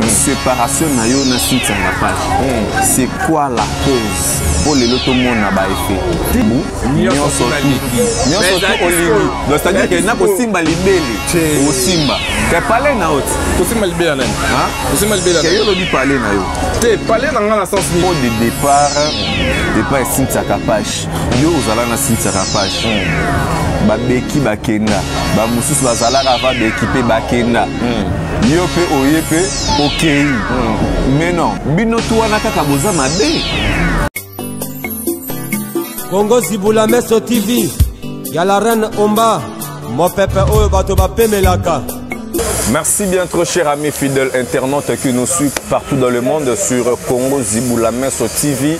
Séparation na yo na Cynthia Kapash, c'est quoi la cause? Mpo lelo tomona baeffet nyonso nyonso tu olingi. Donc c'est-à-dire que na kosimba libele, osimba ke pale na yo ti. Kosimba libele ya nani? Kosimba libele ya nani? Yo olobi pale na yo. Te, pale na nga na sens nini? De départ, départ ya Cynthia Kapash, yo ozala na Cynthia Kapash, babeki bakenda, bamosusu bazalaka ava beki mpe bakenda, yo mpe oye mpe okei. Mais non, bino tu wana kaka boza mabe. Congo Zibula Meso TV ya la reine Omba, mopepe oyo bato bapemelaka. Merci bien trop, chers amis fidèles internautes qui nous suivent partout dans le monde sur Congo Zibula Meso TV.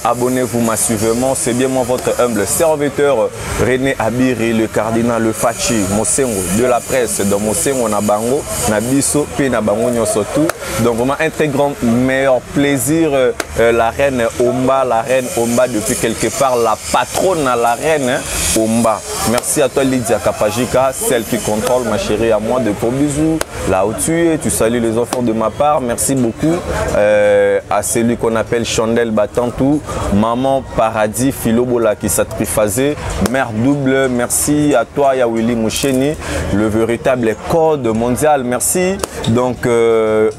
Abonnez-vous massivement. C'est bien moi, votre humble serviteur René Abiri, le cardinal, le Fachi, Mosengo de la presse, dans Mosengo na bango, na biso, pe na bango nyonso tout. Donc vraiment un très grand meilleur plaisir. La reine Omba, la reine Omba depuis quelque part, la patronne à la reine, hein, Omba. Merci à toi Lydia Kapajika, celle qui contrôle, ma chérie, à moi de gros bisous. Là où tu es, tu salues les enfants de ma part. Merci beaucoup à celui qu'on appelle Chandel Batantou, maman Paradis Philobola qui s'attriphasait, mère double. Merci à toi Yawili Moucheni, le véritable code mondial. Merci donc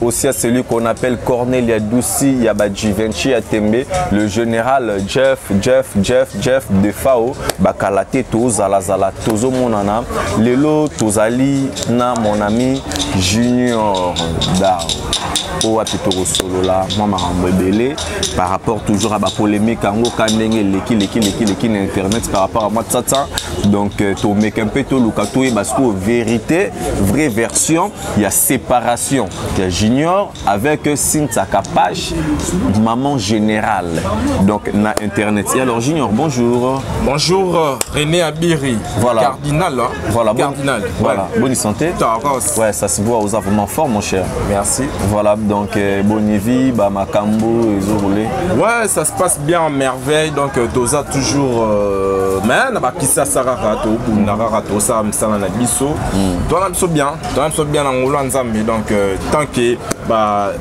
aussi à celui qu'on appelle Cornelia Doussi Yabadji Vinci Atembe, le général Jeff, Jeff, Jeff, Jeff de Fao, Bakalate Tozala Zala Tozo Monana, Lelo Tozali na mon ami Junior Dao. Oyo wapi tokosolola mwa makambo ebele par rapport toujours à bapolémique yango ka ndenge eleki leki leki leki na internet par rapport à mwa tsatsa. Donc tomeka mpe toluka toyeba sikoyo vérité, vraie version ya séparation ya Junior avec Cynthia Kapash, maman générale, donc na internet. Et alors Junior, bonjour. Bonjour René Abiri. Voilà. Cardinal, hein? Voilà, cardinal. Voilà. Ouais. Bonne santé. Ouais, ça se voit, aux vraiment fort, mon cher. Merci. Voilà, donc bonne vie, bah makambo, ils ont roulé. Ouais, ça se passe bien en merveille, donc toza toujours mais na ba kisasa kaka to bunda kaka to ça misala na biso. Toi na biso bien, toi na biso bien na ngolo Nzambe, donc tant que ba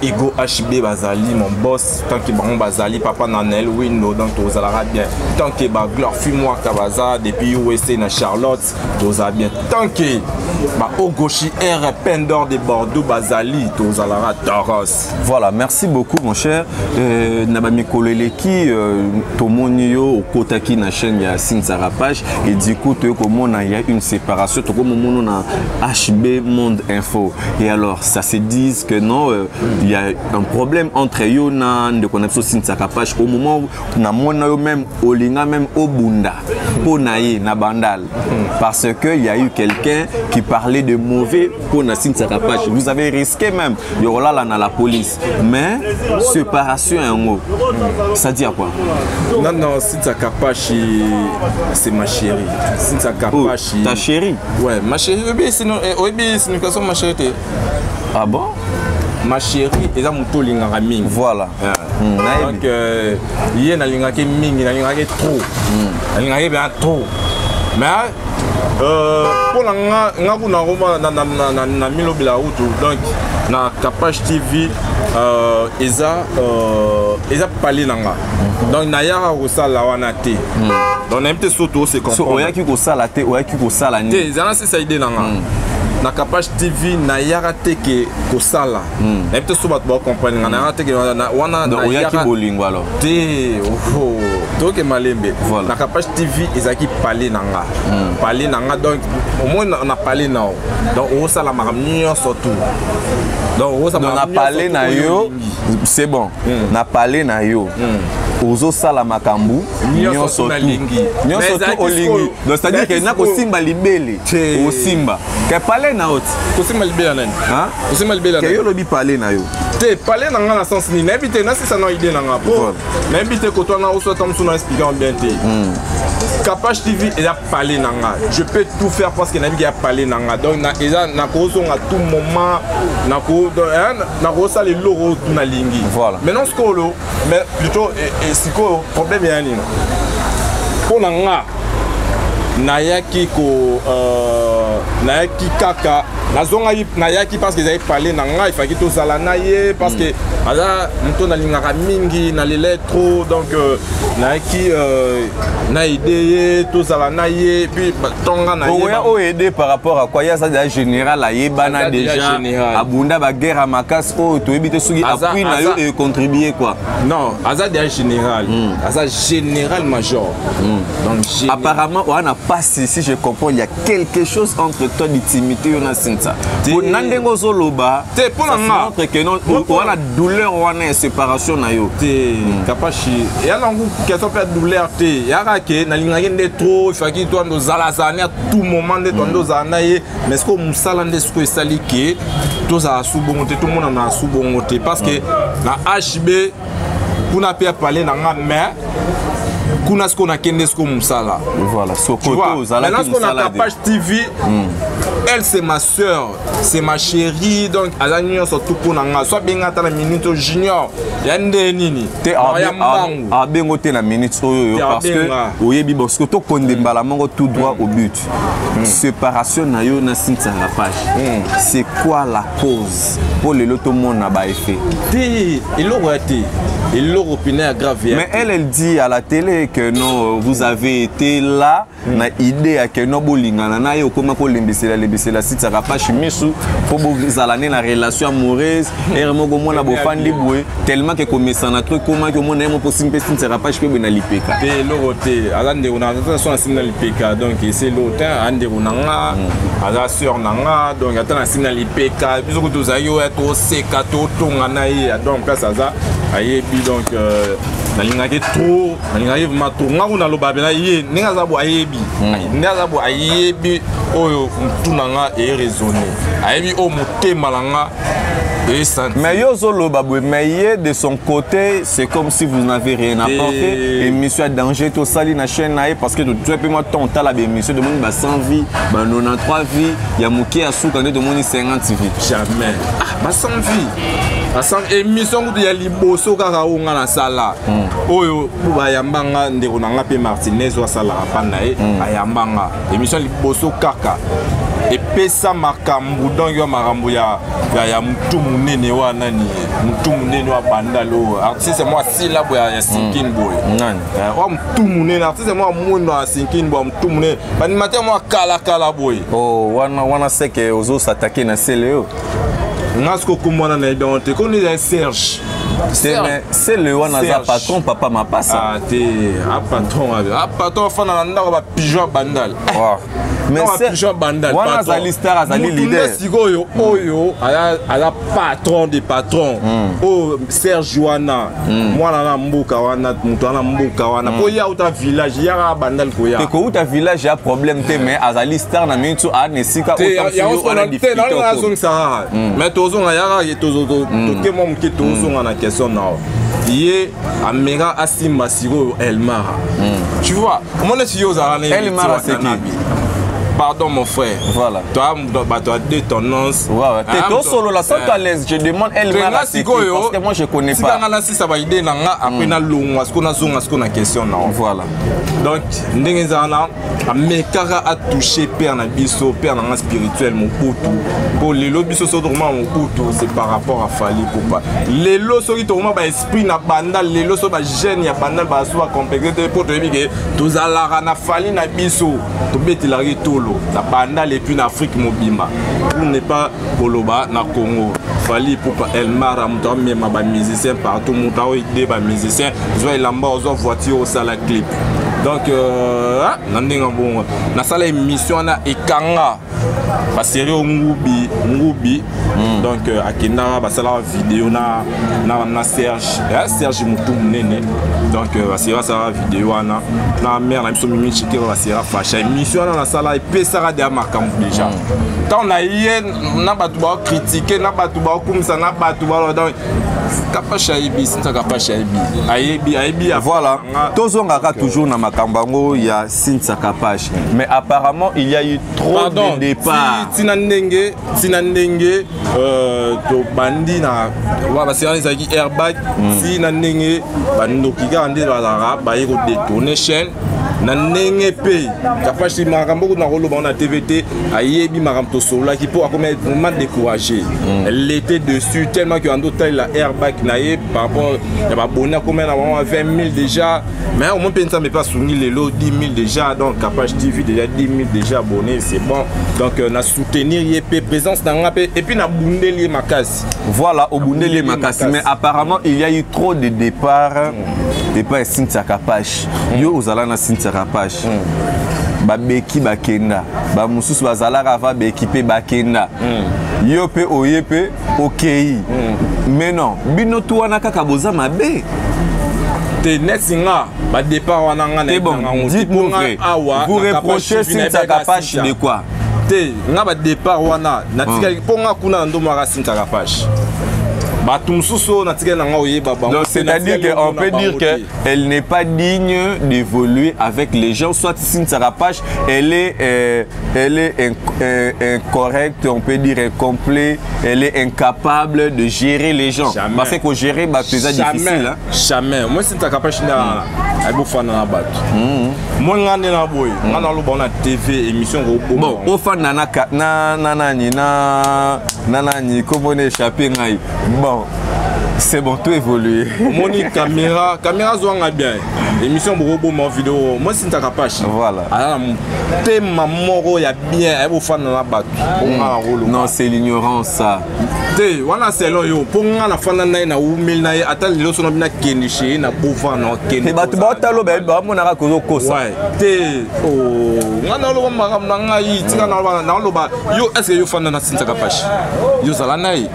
Ego HB bazali mon boss, tant que bango bazali papa Nanel Window, donc tozalaka bien. Tant que ba Glorifie moi Kabaza depuis USA na Charlotte, tozala bien. Tant que ba Ogoshi R Pendor de Bordeaux bazali, tozalaka toros. Voilà, merci beaucoup mon cher. Na ba mikolo eleki tomoni yo okotaki na chaîne ya Cynthia Kapash et du coup toye komona il y a une séparation, tokomomono na HB Monde Info. Et alors ça se dit que non, il y a un problème entre yo na ndeko na biso Cynthia Kapash au moment où na mona yo même olinga même obunda po na ye na bandal, parce que il y a eu quelqu'un qui parlait de mauvais pour na Cynthia Kapash. Vous avez risqué même de là na la police, mais séparation yango, ça dit à quoi? Non, non, Cynthia Kapash, c'est ma chérie. Cynthia Kapash. Oh, ta chérie? Ouais, ma chérie. Oui, sinon, oui, signification ma chérie. Ah bon? Ma chérie, eza moto olingaka mingi. Voilà. Donc, ye nalingaki mingi, nalingaki trop. Nalingaki bien trop. Mais pour la nga nga kuna roma na na na na milobela utu, donc na Kapash TV eza eza palé na nga. Donc na yaka kosala wana te. Donc na mte soto se comprendre. So oyaki kosala te, oyaki kosala ni. Te, ezana c'est ça idée na nga. Na Kapash TV na yaka te ke kosala. Na mte so bato ba comprendre nga na yaka te ke wana na oyaki bolingo alors. Te, oh, toke malembe. Voilà. Na Kapash TV ezaki palé na nga. Palé na nga, donc au moins na palé na. Donc osala makambo nyonso tout. Donc osala Donc, na palé na yo, c'est bon. Na palé na yo. Ozosala makambo nyonso tout. Nalingi. Nyonso tout olingi. Donc c'est-à-dire que na kosimba libele. Osimba. Ke palé na oti. Kosimba libele nani? Hein? Kosimba libele Ke nani? yo lobi palé na yo. Te palé na nga na sens ni na bité na sisa na idée na nga. Po na bité ko toi na oso tam suna expliquer bien te. Kapash TV eza palé na nga. Je peux tout faire parce que na bi ya palé na nga. Donc na eza na ko songa tout moment na ko hein, na ko sala eloko tout na lingi. Voilà. Maintenant skolo mais plutôt et siko problème ya nini? Pour na nga nayaki ko nayaki kaka Nazongaki, nayaki parce que ezali palais na ngai, efaki tozala na ye parce que aza moto nalingaka mingi, nalela trop. Donc nayaki na aide ye, tozala na ye, puis tonga na ye. Oya oyo aide par rapport à quoi? Ye aza déjà général, ayebana déjà, abunda baguerre ya makasi oyo toyebi te soki appui na yo econtribue quoi. Non, aza déjà général, aza général major. Donc apparemment wana pasi, si je comprends, il y a quelque chose entre toi d'intimité yo na Cynthia. Na ndenge ozoloba, te, mpo na nga montre que non, wana douleur wana ya séparation na yo. Te, Kapashi, eya nango question mpe ya douleur te, eyaka ke nalingaki nde trop, efaki to ando ozalazala ne à tout moment nde toando ozala na ye. Mais sikoyo mosala nde sikoyo esali ke tozala su bongo te, tomonana su bongo te, parce que na HB kuna mpe ya palais na nga, mais kuna sikoyo nakende sikoyo mosala. Voilà, sokoto ozalaki mosala. Na Page TV, elle, c'est ma sœur, c'est ma chérie, donc aza nyonso tu mpo na nga. So abenga ata na minute oyo, junior ya nde nini? Te, ya mbangu. Abengo te na minute oyo, parce que oyebi bon, soki tokonde mbala moko tout droit au but. Séparation na yo na Cynthia Page, c'est quoi la cause mpo lelo tomona baeffet? Te, eloko ya te, eloko pene ya grave. Mais elle, elle dit à la télé que non, vous avez été là na idée ya ke no bolingana na ye, okóma kolembisela lembisela Cynthia Page misu mpo bozala nde na relation amoureuse. Ere moko omona bofandi boye, tellement ke komesana trop, ekomaki omona ye moko osimbi mpe Cynthia Page mpe boye na lipeka. Te, eloko te, aza ndeko na ata so nasimbi na lipeka, donc ese eloko te. Aza ndeko na nga, aza sœur na nga, donc ata nasimbi na lipeka, biso kutu tozalaki oya toseka, totonga na ye. Donc place aza ayebi. Donc nalingaki trop, nalingaki vraiment trop. Nga kuna naloba pena ye ndenge aza bo, ayebi ndenge aza bo, ayebi oyo motu na nga eraisonne, ayebi oyo motema na nga esanti. Mais yo ozoloba boye, mais ye de son côté, c'est comme si vous n'avez rien apporté. Émission ya danger tosali na chaîne na ye, parce que tozwa mpe mwa temps otala baémission, tomoni ba 100 vues, ba 93 vues, ya moke ya suka nde tomoni 50 vues. Jamais. Ah, ba 100 vues, ba 100 émission kutu ya liboso kaka oyo nga nasala, oyo po bayamba nga, ndeko na nga mpe Martinez oyo asalaka mpa na ye, ayamba nga, émission ya liboso kaka epesa makambo. Donc yo makambo ya mutu monene wana nani, mutu monene wa Bandal oyo, artiste moko asila boye ya sinkini boye. Nani? Wa mutu monene, artiste moko mwindo ya sinkini boye, mutu monene, baanimateur moko akalakala boye. Oh, wana wana seke ozosatake na sele oyo. Nga siko kombo wana nayebi yango te, kono ezali Serge. Te, mais sele wana aza patron, papa Mapasa. Ah te, a patron, a patron afanda na ndako bapigeon ya Bandal. Wow. Mais pigeon Bandal. Wana azali star, azali leader. Sikoyo oyo aza patron de patron oyo Serge wana, mwana na mboka wana, moto wana mboka wana, po ye auta village, yaka Bandal koya. Te, kouta village ya problème te, mais azali star na minute aa na esika. Nazongisa kaka, mais tozonga yaka, toke mwa moke, tozonga na question na ye. Ameka asimba sikoyo Elmara, tu vois, omona sikoyo ozalaka na Elmara, c'est qui? Pardon, mon frère. Voilà. Toi, bato a deux tendances. Ouais. Te, tosolola sans toi à l'aise. Je demande Elmara c'est qui, parce que moi je connais pas. Tikanga nasisa baide na nga, après nalongwa sikoyo, nazonga sikoyo na question na. Voilà. Donc ndenge ezala na amekaka atouche père na biso, père na nga spirituel Mobutu, mpo lelo biso soki tokoma Mobutu, c'est par rapport à Fally Ipupa. Lelo soki tokoma baesprit na Bandal, lelo soki bajeune ya Bandal baso bacomplexe te, mpo toyebi ke tozalaka na Fally na biso, tobetelaki tolo na Bandal et puis na Afrique mobimba, pour ne pas koloba na Congo. Fally Ipupa Elmara, moto amema bamusicien partout, moto aoide bamusicien, zwa elamba, ozwa voiture, osala clip. Donc na ndenge bongo nasala émission wana, ekanga baserie oyo ngubi ngubi. Donc akendaka, basalaka video na Serge, Serge motu monene. Donc baserie basalaka video wana na mare na biso Mimi Chikero, baserie fasha. Émission wana nasala epesaka deya makambo déjà. Ntango na ye na bato baokritike, na bato baokumisa, na bato balo, donc Kapashi ayebi, Sinta Kapashi ayebi, ayebi, ayebi. Voilà, tozongaka toujours na makambo yango ya Cynthia Kapash, mais apparemment il y a eu trop Pardon, de départ. Ntina ndenge tobandi na baséance ezalaki airbag, ntina ndenge bandoki kaka nde bazalaka baye kodétourne chaîne. Na ndenge mpe Kapashi, makambo kutu nakoloba na TV te, ayebi makambo tosololaki, mpo akomi vraiment découragé. Elle était dessus tellement que ando otalela airbag na ye par rapport ya baboni, akomi na bango 20 000 déjà. Mais au moins mpe Nzambe mpe asungi, lelo 10 000 déjà. Donc Kapash TV déjà 10 000 déjà abonnés, c'est bon. Donc na soutenir ye mpe, présence na nga mpe, et puis nabundeli ye makasi. Voilà, obundeli ye makasi, mais apparemment il y a eu trop de départs epai ya Cynthia Kapash. Yo ozala na Cynthia Kapash, babeki bakenda, bamosusu bazalaka ava beki mpe bakenda, yo mpe oye mpe okei. Mais non, bino tu wana kaka boza mabe. Te, neti nga, badépart wana nga. Te, bon, dites-nous vrai, vous reprochez Cynthia Kapash de quoi? Te, nga badépart wana natikali mpo nga kuna na ndomaka Cynthia Kapash, bato mosusu oyo natikali na nga oyeba bango. Donc c'est-à-dire qu'on peut dire qu'elle n'est pas digne d'évoluer avec les gens, soit Cynthia Kapash, elle est incorrecte, on peut dire incomplet, elle est incapable de gérer les gens. Jamais. Parce que gérer bato eza difficile, hein? Jamais. Moi, Cynthia Kapash nde ayebofanda na bato. Moi nga nde na boye, nga naloba na TV émission. Bon, ofanda na nani, na nani, comment on échappé ngai. Bon, c'est bon, tout évolue. Omoni caméra, caméra zwanga bien émission, bokoboma vidéo. Moi, Cynthia Kapash aza na motema moko ya bien, ayebofanda na bato, mpo nga na koloba. Non, c'est l'ignorance, ça. Te, wana selon yo, mpo nga nafanda na ye, na wumeli na ye, ata lelo so na bino akende chez ye na bovana, okende. Te, bato baotalo bamonaka kozokosa. Ouais, te, oh, nga naloba makambo na ngai, tika naloba, naloba. Yo, est ce que yo fanda na Cynthia Kapashi? Yo ozala na ye?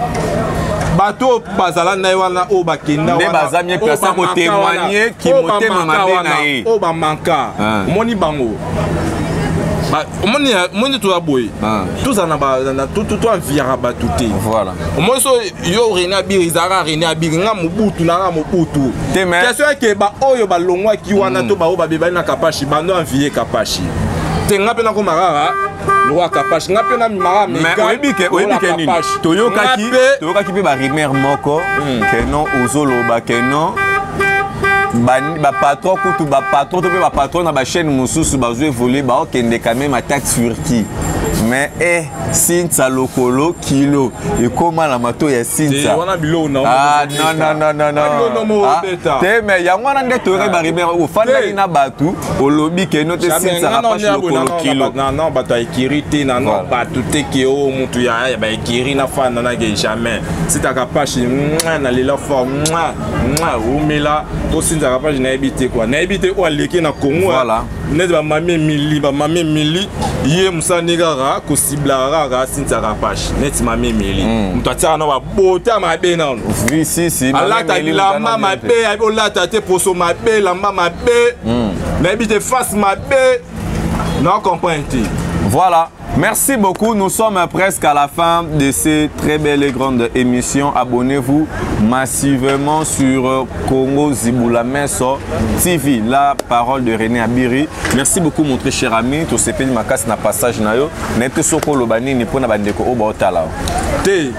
Bato oyo bazala na ye wana, oyo bakenda nde baza mieux placé kotémoigner ki motema mabe na ye. Oyo bamanka, omoni bango, omoni toza boye, tozala na toenviaka bato te. Omoni so yo René Abiri, ezalaka René Abiri, nga Mobutu nanga Mobutu. Question eke baoyo balongwaki wana to baoyo babebani na Kapashi, bando envie Kapashi te. Nga mpe nakoma kaka lokwa Kapashi, nga mpe namimaka. Mais oyebi ke nini, toyokaki mpe barumeur moko ke non, ozoloba ke non, bapatron kutu, bapatron to mpe bapatron na bachaîne mosusu bazwa évolue, baokende quand même ata Turquie, mais eh, Cynthia lokolo kilo ekóma na mato ya Cynthia. Ah, non, non, non, non, non, te, mais yango wana nde toyokaki barumeur. Ofandaki na bato, olobi ke no te, Cynthia Kapashi lokolo kilo. Non, bato ya ekiri te, nano bato te ke o motu ya baekiri na fanda nake jamais. Cynthia Kapashi nalela fort, umela to Cynthia Kapashi, nayebi te kua, nayebi te oyo aleki na Congo neti bamami Emili, bamami Emili ye mosala nde kaka kosiblaka kaka Cynthia Kapashi. Neti mami Emili, moto atiaka na babote ya mabe nano, alata bilamba mabe, ayebi olata te, poso mabe, elamba mabe, nayebi te, face mabe, na comprendre te. Voilà. Merci beaucoup. Nous sommes presque à la fin de cette très belle et grande émission. Abonnez-vous massivement sur Congo Zibula Meso TV. La parole de René Abiri. Merci beaucoup, mon très cher ami. Tout ce pays makasi na passage na yo. Nete soko lobani ni pona bandeko o baotala. Te,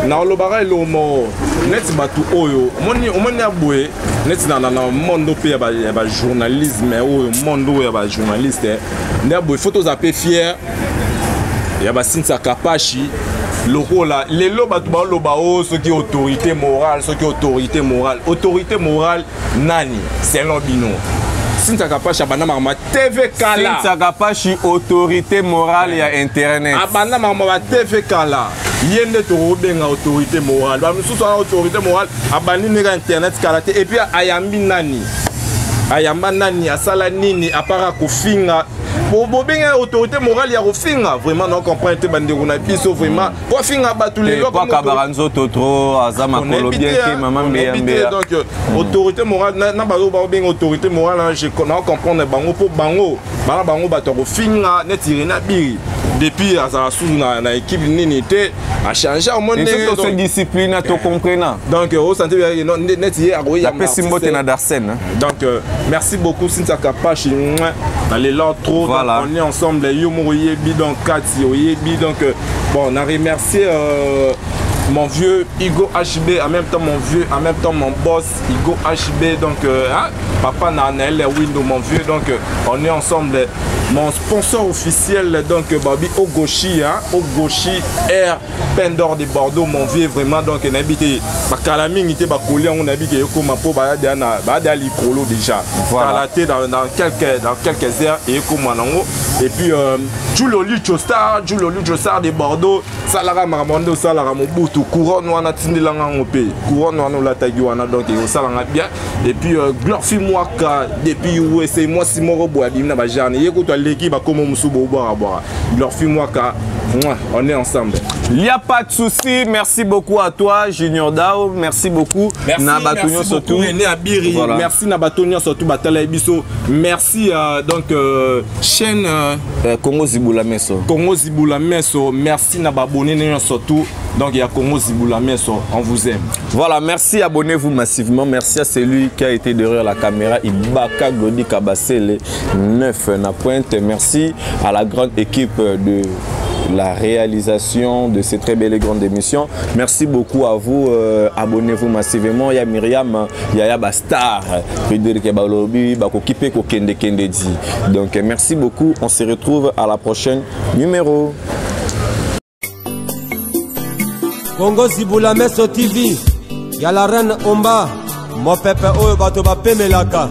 naolobaka eloko moko neti bato oyo omoni, omoni ya boye, neti na monde mpe ya bajournalisme oyo, monde oyo ya bajournaliste nde ya boye, faut tozala mpe fier ya baCynthia Kapashi. Lokola lelo bato baoloba o soki autorité morale, soki autorité morale, autorité morale nani selon bino? Cynthia Kapashi abanda makambo ya TV kala. Cynthia Kapashi, autorité morale ya internet. Abanda makambo ya TV kala, ye nde tokobenga autorité morale. Bamisusu wana, autorité morale abandi ndenge internet kala te. Et puis ayambi nani? Ayamba nani? Asala nini apara kofinga? Bobenga autorité morale ya kofinga, vraiment na comprendre te. Bandeko na biso, vraiment, po afinga bato lelo. Po akabaka nzoto trop, aza makolo bien te, mama mbeya mbeya. Donc autorité morale na bato baobenga autorité morale, na comprendre bango, mpo bango bana bango bato ya kofinga neti René Abiri, depuis azala susu na équipe nini te, achange omoni ndenge discipline tocomprena. Donc osante neti ye akoyamba. Napesi mbote na Darsen. Donc merci beaucoup, Cynthia Kapashi, nalela trop. Voilà. Donc, on est ensemble, yo moko oyebi, donc kati oyebi. Donc bon, na remercier euh, Mon vieux Hugo HB, en même temps mon vieux, en même temps mon boss Hugo HB, donc hein, papa Naël Window, mon vieux, donc on est ensemble. Mon sponsor officiel, donc Babi Ogoshi, hein, Ogoshi Air Pendor de Bordeaux, mon vieux, vraiment, donc nabi bakala mingi te bakoli yango nabi ke ekoma po baya na baya likolo déjà. Voilà. Dans quelques heures ekoma nango. Et puis Julio Lucho Star, Julio Lucho Star de Bordeaux, salaka makambo nde osalaka mobutu couronne wana, tindelanga yango mpe couronne wana olataki wana, donc osalanga bien. Et puis Glorfi Mwaka depuis USA, mwasi moko boye abimi na bajarne ye kutu aleki bakoma mosusu bobwakabwaka. Glorfi Mwaka, on est ensemble. Il n'y a pas de souci. Merci beaucoup à toi, Junior Dao. Merci beaucoup. Merci, merci surtout. René Abiri. Voilà. Merci na bato surtout batala biso. Merci donc chaîne Congo Zibula Meso. Congo Zibula Meso. Merci na abonné surtout. Donc il y a Congo Zibula Meso. On vous aime. Voilà, merci. Abonnez-vous massivement. Merci à celui qui a été derrière la caméra, Ibaka Glodi Kabasele 9 na pointe. Merci à la grande équipe de la réalisation de ces très belles et grandes émissions. Merci beaucoup à vous. Abonnez-vous massivement. Il y a Myriam, il y a Bastar, Frédéric Balobi, Bakokipe Kokende Kendedi. Donc merci beaucoup. On se retrouve à la prochaine numéro. Congo Zibula Meso TV ya la reine Omba, mopepe oyo bato bapemelaka.